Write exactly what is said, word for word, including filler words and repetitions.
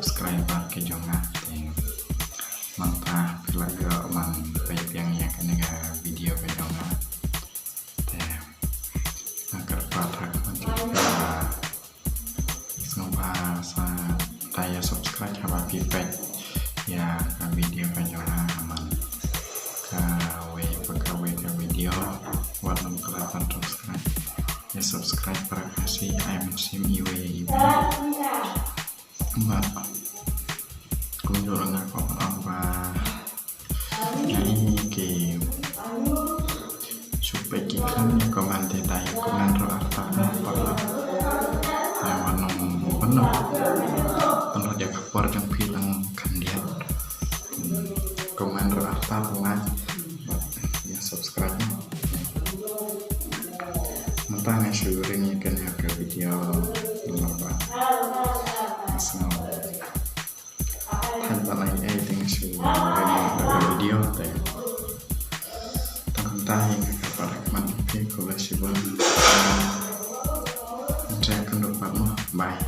subscriber ka jong nga. Te mynta phi la ïoh ban peit biang ïa kane ka video ka jong nga. Te nga kyrpad ha khmat ïa phi ba sngewbha sa da ïa subscribe haba phi peit ïa ka video ka jong nga, man kawei pa kawei ka video. Wat nym klet ban subscribe. Ïa subscribe para Khasi ai mynsiem iwei ïa iwei. Bad kumjuh ruh nga kwah ban ong ba nga i ki shu peit ki khlem ïa comment te, da ïa comment ruh artat noh, pat la ai wat nym pynlut, pynlut ïa ka por jong phi lang khyndiat. Comment ruh artat noh, bad ïa subscribe noh. Mynta nga shu ring ïa kane ka video namar ba nga sngew thait ban ai ei te nga shu ring ïa ka video te. Tang kumta hi nga kyrpad ha khmat ïa phi, khublei shibun. Ngan sa ïakynduh pat mo. Bye.